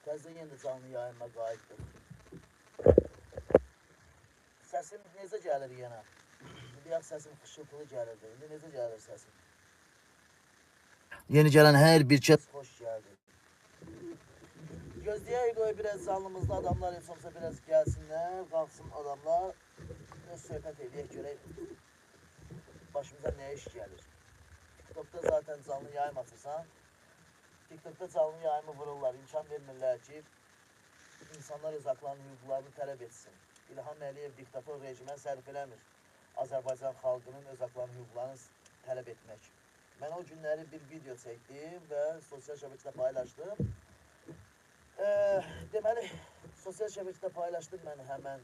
Təzədən yenə də canlı yayıma qayıtdıq. Səsim necə gəlir yenə? Bayaq səsim xışıltılı gəlirdi. İndi necə gəlir səsim? Yeni gələn hər bir kəs xoş gəldi. Gözləyək qoy biraz canlımızda adamlar heç olmasa biraz gəlsinlər, qalxsın adamlar. Biraz söhbət eləyək görək başımıza nə iş gəlir. TikTok'da zaten canlı yayım açırsan, TikTok'da canlı yayımı vururlar, imkan vermirlər ki, insanlar öz haqlarını, hüquqlarını tələb etsin. İlham Əliyev diktator rejimə sərf eləmir. Azərbaycan xalqının öz haqlarını, hüquqlarını tələb etmək. Mən o günləri bir video çəkdim və sosial şəbəkədə paylaşdım. Deməli, sosial şəbəkədə paylaşdım mən həmən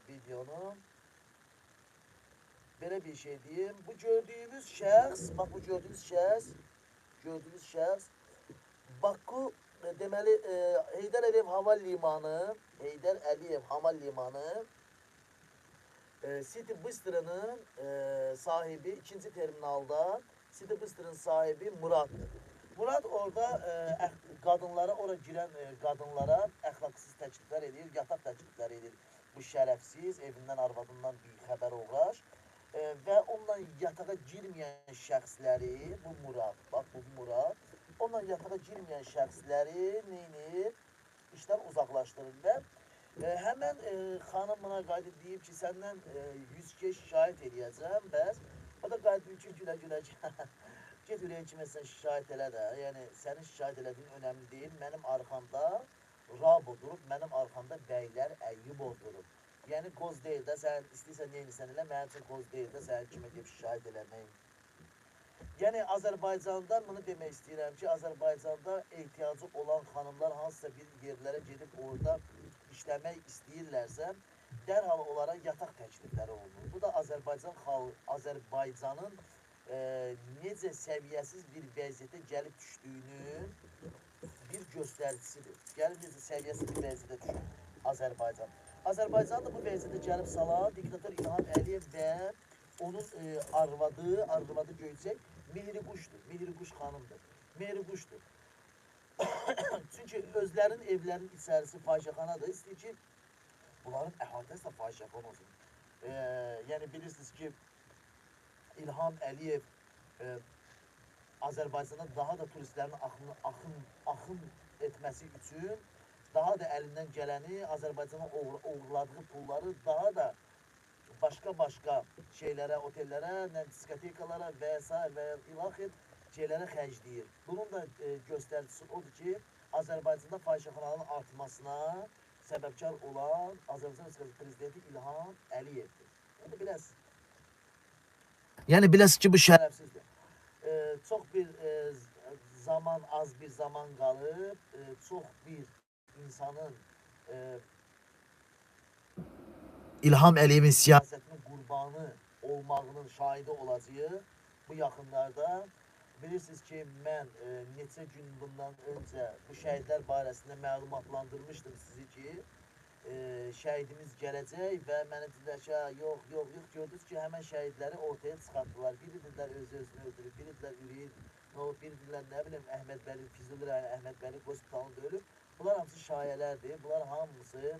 videonu. Belə bir şey deyim. Bu gördüyünüz şəxs, bax bu gördüyünüz şəxs, Baku, deməli, Heydər Əliyev Hava Limanı, City Bistron'un sahibi, ikinci terminalda City Bistron'un sahibi Murad'dır. Murad orada qadınlara, ora girən qadınlara əxlaqsız təkliflər edir, yataq təklifləri edir. Bu şərəfsiz, evindən, arvadından bir xəbər uğraş. Və onunla yatağa girməyən şəxsləri, bu Murad, bax bu Murad, onunla yatağa girməyən şəxsləri neynir? İşdən uzaqlaşdırır və həmən xanım buna qayıdıb deyib ki, səndən 100 keş şikayət eləyəcəm, bəs o da qayıdıb ki, gülə-gülə get ürəyin kimə sən şikayət elə də, yəni sənin şikayət elədiyin önəmli deyil, mənim arxamda Rabo durub, mənim arxamda bəylər Əyyubov durub. Yəni qoz deyil də, sən istəyirsən neynisən elə, mənim üçün qoz deyil də, sənin kimə gedib şikayət eləməyin. Yəni Azərbaycanda bunu demək istəyirəm ki, Azərbaycanda ehtiyacı olan xanımlar hansısa bir yerlərə gedib orada işləmək istəyirlərsə, dərhal onlara yataq təklifləri olunur. Bu da Azərbaycanın necə səviyyəsiz bir vəziyyətə gəlib düşdüyünün bir göstəricisidir. Gəlib necə səviyyəsiz bir vəziyyətə düşür Azərbaycan. Azərbaycan da bu vəziyyətə gəlib salan diktator İlham Əliyev və onun arvadı Göyçək Mehri Quşdur. Mehri Quş xanımdır. Mehri Quşdur. Çünki özlərinin evlərinin içərisi fahişəxanadır. İstəyir ki, bunların əhatəsi də fahişəxana olsun. Yəni bilirsiniz ki, İlham Əliyev Azərbaycana daha da turistlərin axın etməsi üçün daha da əlindən gələni, Azərbaycana uğurladığı pulları daha da başqa-başqa şeylərə, otellərə, diskotekalara və s. və ilaxır şeylərə xərcləyir. Bunun da göstəricisi odur ki, Azərbaycanda fahişəxanaların artmasına səbəbkar olan Azərbaycan Respublikası Prezidenti İlham Əliyevdir. Yəni biləsiniz ki, bu şərəfsizdir. Çox bir zaman, az bir zaman qalıb, çox bir insanın İlham Əliyevin siyasətinin qurbanı olmağının şahidi olacağıq bu yaxınlarda. Bilirsiniz ki, mən neçə gün bundan öncə bu şəhidlər barəsində məlumatlandırmışdım sizi ki, şəhidimiz gələcək və mənə dedilər ki, yox, yox, yox, gördünüz ki, həmən şəhidləri ortaya çıxartdılar. Biri dedilər özü-özünü öldürüb, biri dedilər ürəyi, biri dedilər, nə bilim, Əhməd Bəli, Füzuli rayonu Əhməd Bəli hospitalında ölüb. Bunlar hamısı şayələrdir. Bunlar hamısı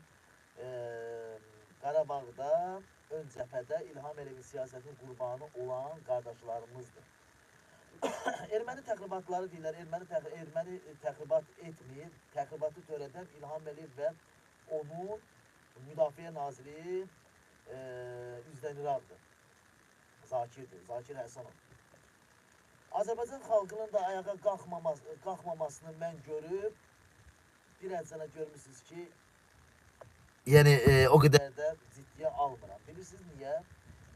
Qarabağda, ön cəbhədə İlham Əliyevin siyasətinin qurbanı olan qardaşlarımızdır. Erməni təxribatları deyirlər, erməni təxribat etmir. Təxribatı törədən İlham Əliyev və onun Müdafiə Naziri Üzdən İraqdır. Zakirdir, Zakir Həsənov. Azərbaycan xalqının da ayağa qalxmamasını mən görüb, bir ərzənə görmüşsünüz ki, yəni o qədər də ciddiyə almıram. Bilirsiniz niyə?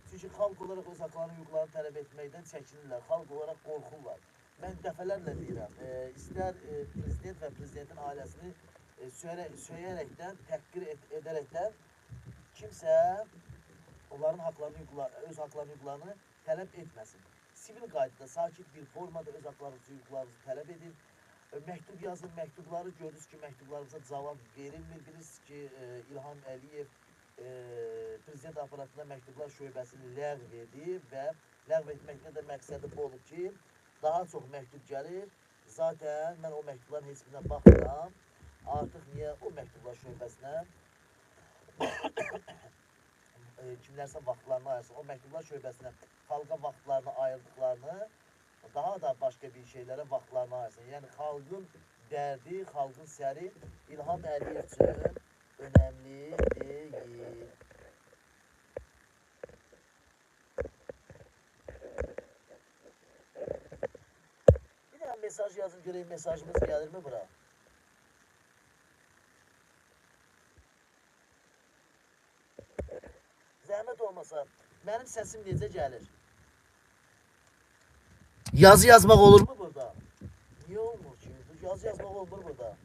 Çünki xalq olaraq öz haqlarını, hüquqlarını tələb etməkdən çəkinirlər, xalq olaraq qorxurlar. Mən dəfələrlə deyirəm, istər prezident və prezidentin ailəsini söyərəkdən, təhqir edərəkdən kimsə onların haqlarını, öz haqlarını, hüquqlarını tələb etməsin. Sivil qaydada, sakit bir formada öz haqlarınızı, hüquqlarınızı tələb edin. Məktub yazın, məktubları görürüz ki, məktublarımıza cavab verilmir. Bilirsiniz ki, İlham Əliyev prezident aparatında məktublar şöbəsini ləğv edib və ləğv etməkdə də məqsədi bu olub ki, daha çox məktub gəlir. Zaten mən o məktubların heç birinə baxmıram. Artıq şöbəsinə kimlərsə vaxtlarını ayırsın. O məktublar şöbəsinə xalqa vaxtlarını ayırdıqlarını daha da başqa bir şeylərə vaxtlarını ayırsın. Yəni xalqın dərdi, xalqın səri İlham Əliyev üçün önəmli deyil. Bir dənə mesaj yazın görək, mesajımız gəlirmi bura? Zəhmət olmasa, mənim səsim necə gəlir? Yazı yazmaq olurmu burada? Niyə olmur ki? Yazı yazmaq olmur burada.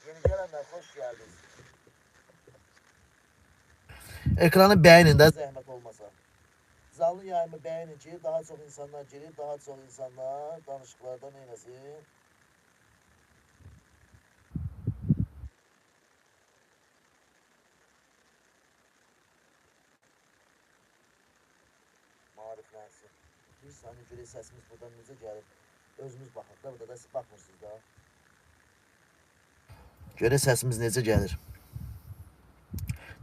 Yeni gələnlər, xoş gəldiniz. Ekranı bəyənin də zəhmət olmasa. Canlı yayımı bəyənin ki, daha çox insanlar girib, daha çox insanlar danışıqlarda neyləsin? Maariflənsin. Bir saniyə görək səsimiz buradan necə gəlir. Özümüz baxaq da, burada da siz baxmırsınız da. Görək səsimiz necə gəlir.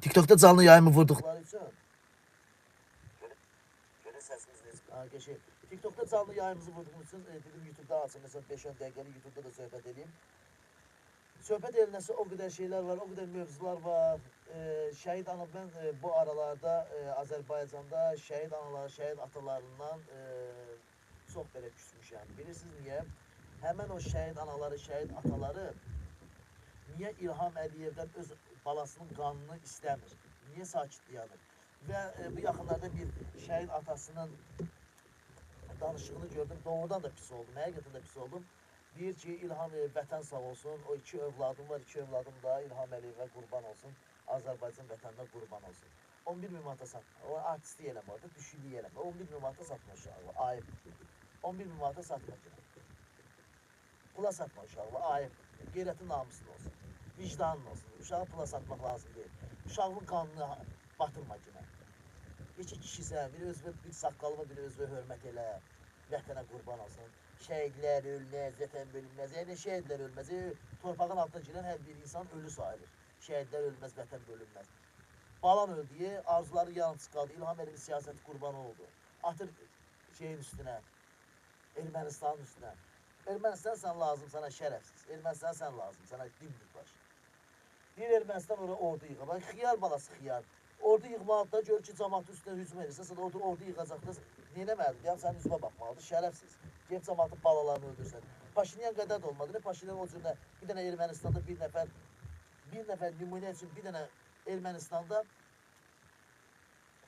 TikTokda canlı yayımı vurduqları üçün. Görək səsimiz necə. Ha, qəşəng. TikTokda canlı yayımızı vurduğum üçün dedim YouTube'da açım. Məsələn 5-10 dəqiqəlik YouTube'da da söhbət edeyim. Söhbət edilməsi o qədər şeylər var, o qədər mövzular var. Şəhid ana, mən bu aralarda Azərbaycanda şəhid anaları, şəhid atalarından çox belə küsmüşəm. Bilirsiniz niyə? Həmən o şəhid anaları, şəhid ataları niyə İlham Əliyevdən öz balasının qanını istəmir? Niyə sakit dayanır? Və bu yaxınlarda bir şəhid atasının danışığını gördüm. Doğrudan da pis oldum, həqiqətən də pis oldum. Deyir ki, İlham Əliyev, vətən sağ olsun, o iki övladım var, iki övladım da İlham Əliyevə qurban olsun, Azərbaycan vətəninə qurban olsun. 11 min manata satma, o artistlik eləmə orada, düşülük eləmə, 11 min manata satma uşağı, ayıb. 11 min manata satma ki. Pula satma uşağı, ayıb. Qeyrətin namusun olsun, vicdanın olsun. Uşağı pula satmaq lazım deyil. Uşağın qanını batırma kimə. İki kişisən, biri özünə bir saqqalı var, biri özünə hörmət elə, vətənə qurban olsun. Şəhidlər ölməz, vətən bölünməz. Yəni şəhidlər ölməz. Torpağın altına girən hər bir insan ölü sayılır. Şəhidlər ölməz, vətən bölünməz. Balan öldüyü, arzuları yarımçıq qaldı. İlham Əliyev siyasəti qurbanı oldu. Atır şeyin üstünə, Ermənistanın üstünə. Ermənistan sən lazım sana şərəfsiz. Ermənistan sən lazım sana dimdik baş. Deyir Ermənistan oraya ordu yığır. Bax, xiyar balası xiyar. Ordu yığmalıdır da, gör ki, cəmaatın üstünə hücum edirsən, sən ordu yığacaq da, neynəməlidir? Deyəm, sənin üzvə baxmalıdır, şərəfsiz. Gedib cəmaatın balalarını öldürsən. Paşinyan qədər də olmadı. Paşinyan o cürlə bir dənə Ermənistanda bir nəfər nümunə üçün bir dənə Ermənistanda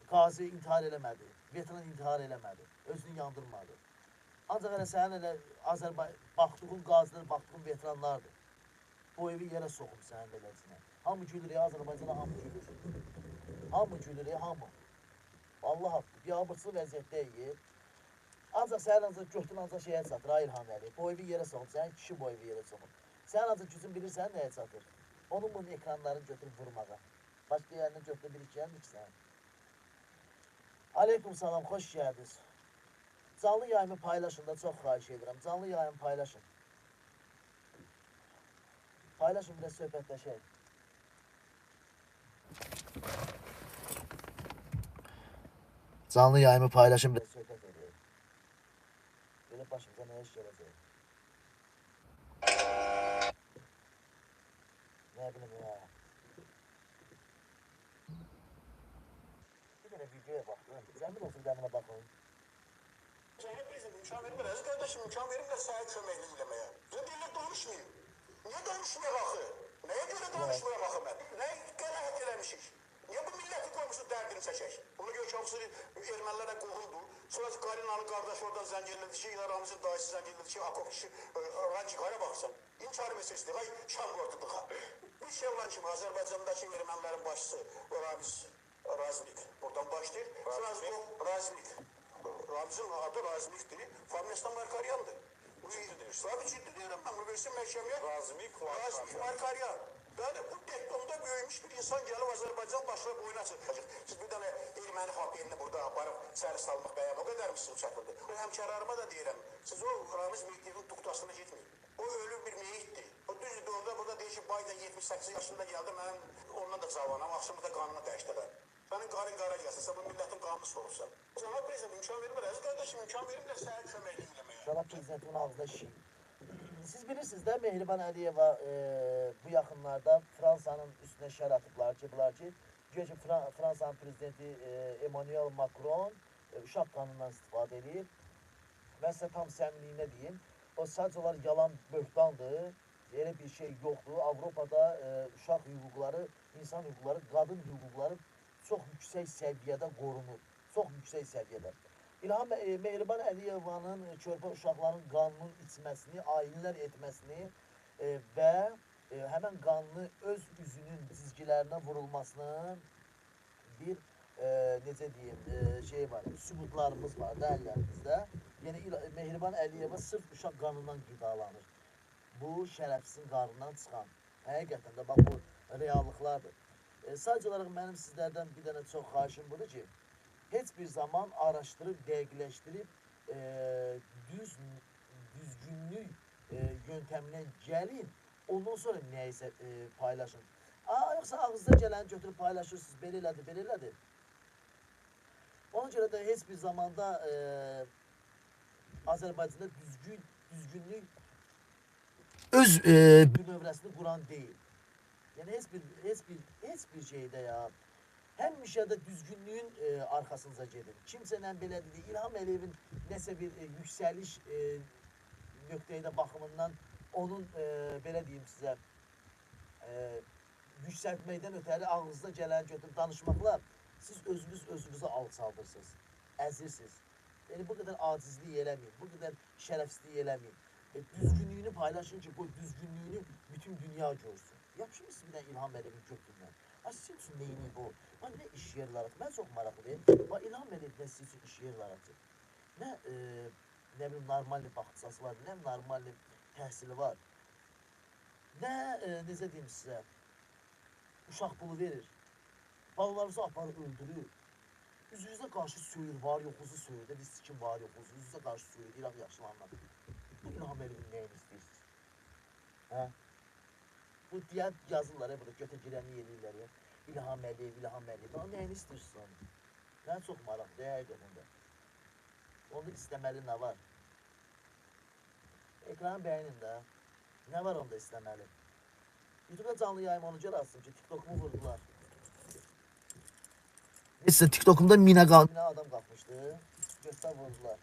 qazi intihar eləmədi, veteran intihar eləmədi, özünü yandırmadı. Ancaq elə sənin elə Azərbaycan baxdığın qazilər, baxdığın veteranlardır. Bu evi yerə soxum sənin beləsinə. Hamı gülür, Azərbaycana hamı gülür. Hamı gülür, hamı. Allah haqqı, biabırçı vəziyyətdəyik. Ancaq sənin ancaq götün ancaq şeyə çatır, ay İlham Əliyev. Bu evi yerə soxum, sənin kişi bu evi yerə soxum. Sənin ancaq gücün bilirsən nəyə çatır? Onun bunun ekranlarını götürüb vurmağa. Başqa yerindən götürüb bir iki yerdir ki sənin. Aleyküm salam, xoş gəldiniz. Canlı yayımı paylaşın da çox xahiş edirəm. Canlı yayımı paylaşın. Paylaşın, biraz söhbətləşək. Canlı yayımı paylaşın, biraz söhbət edək. Belə başımıza nə iş gələcək? Nə bilim ya. Bir dənə videoya baxın. Zəhmət olsun, bir dənə buna baxın. Cənab Prezident, imkan verirlər. Əziz qardaşım, imkan verirlər sahə köməklik eləməyə. Bizə deyirlər, danışmayın. Niyə danışmayaq axı? Nəyə görə danışmayaq axı mən? Nə qənaət eləmişik? Niyə bu milləti qoymuşuq dərdini çəkək? Ona görə ki, hamısı ermənilərlə qohumdur. Sonra Qarinanın qardaşı oradan zəng elədi ki, Ramizin dayısı zəng elədi ki, Akop kişi, Ranci, hara baxırsan? İnkar meselesidir, ay şam qorduduq ha. Bir şey olan kimi Azərbaycandakı ermənilərin başçısı Ramiz Razmik buradan başlayır. Razmik. Ramizin adı Razmik'dir. Familiyası da Markaryan'dır. Tabii ciddi deyirəm mən, bunu versin məhkəməyə. Razmik Razmik Markaryan. Yəni bu detonda böyümüş bir insan gəlib Azərbaycan başına boyuna açacaq. Siz bir dənə erməni haberini burada aparıb səni salmaq bəyəm o qədər mi sizin çatıldı? Həmkarlarıma da deyirəm, siz o Ramiz Mehdiyevin tuqtasına getməyin. O ölü bir meyitdir. O düzdür, orada burada deyir ki, Biden 78 yaşında gəldi, mənim ondan da cavanam, axşamı da qanını dəyişdilər. Sənin qarın qara gəlsin, sən bu millətin qanını sorursan. Cənab prezident imkan vermir, əziz qardaşım, imkan vermirlər sənə köməklik eləməyə. Cənab prezidentin ağzına şişeyim. Siz bilirsiniz də Mehriban Əliyeva bu yaxınlarda Fransanın üstünə şər atıblar ki, bunlar ki, güya ki Fransanın prezidenti Emmanuel Macron uşaq qanundan istifadə edir. Mən sizə tam səmimliyinə deyim, o sadəcə olaraq yalan böhtandır, elə bir şey yoxdur. Avropada uşaq hüquqları, insan hüquqları, qadın hüquqları çox yüksək səviyyədə qorunur. Çox yüksək səviyyədə. Mehriban Əliyevanın körpə uşaqların qanının içməsini, ayinlər etməsini və həmən qanını öz üzünün cizgilərinə vurulmasının bir necə deyim, şey var, sübutlarımız var da əllərimizdə. Yəni Mehriban Əliyeva sırf uşaq qanından qidalanır. Bu şərəfsizin qarnından çıxan. Həqiqətən də bax bu reallıqlardır. Sadəcə olaraq mənim sizlərdən bir dənə çox xahişim budur ki, heç bir zaman araşdırıb, dəqiqləşdirib düzgünlük yöntəminə gəlin, ondan sonra nəyisə paylaşın. Yoxsa ağızda gələni götürüb paylaşırsınız, belə elədi, belə elədi. Ona görə də heç bir zamanda Azərbaycanda düzgünlük öz bünövrəsini quran deyil. Yəni heç bir şeydə ya. Həmişə də düzgünlüyün arxasınca gedin. Kimsə nə belə dedi, İlham Əliyevin nəsə bir yüksəliş nöqteyi baxımından onun belə deyim sizə yüksəltməkdən ötəri ağzınıza gələni götürüb danışmaqla siz özünüz özünüzü alçaldırsınız, əzirsiniz. Yəni bu qədər acizlik eləməyin, bu qədər şərəfsizlik eləməyin. Düzgünlüyünü paylaşın ki, bu düzgünlüyünü bütün dünya görsün. Yapışmışsınız bir dənə İlham Əliyevin götündən. Sizin üçün neyini bu? Nə iş yerləri atır? Mən çox maraqlıyım. İlham Əliyev nə sizin üçün iş yerləri atır? Nə bilim, normal bir baxçası var, nə normal bir təhsili var. Nə, necə deyim sizə, uşaq pulu verir. Balalarınızı aparır, öldürür. Üzünüzə qarşı söyür, var yoxuzu söyür də, biz sikin var yoxuzu, üzünüzə qarşı söyür, İraq yaxşılanlar. Bu İlham Əliyevin nəyini istəyirsiniz? Hə? Bu deyən yazırlar, burada götə girəni eləyirlər ya. İlham Əliyev, İlham Əliyev. Ama nəyini istəyirsiniz onu? Mən çox maraqlı, həqiqətən də. Onu istəməli nə var? Ekranı bəyənin də. Nə var onda istəməli? YouTube'da canlı yayım onu görə atsın ki, TikTok'umu vurdular. Neyse, TikTok'umda mina adam qalxmışdı. Göstər vurdular.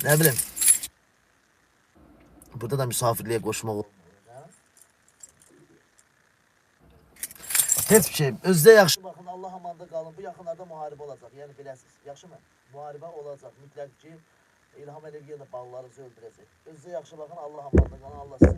Nə bilim. Burada da misafirliyə qoşmaq olmur. Heç bir şey. Özünüzə yaxşı baxın, Allah amanda qalın. Bu yaxınlarda müharibə olacaq. Yəni biləsiniz. Yaxşı mı? Müharibə olacaq. Mütləq ki, İlham Əliyev yenə balalarınızı öldürəcək. Özünüzə yaxşı baxın, Allah amanda qalın. Allah sizi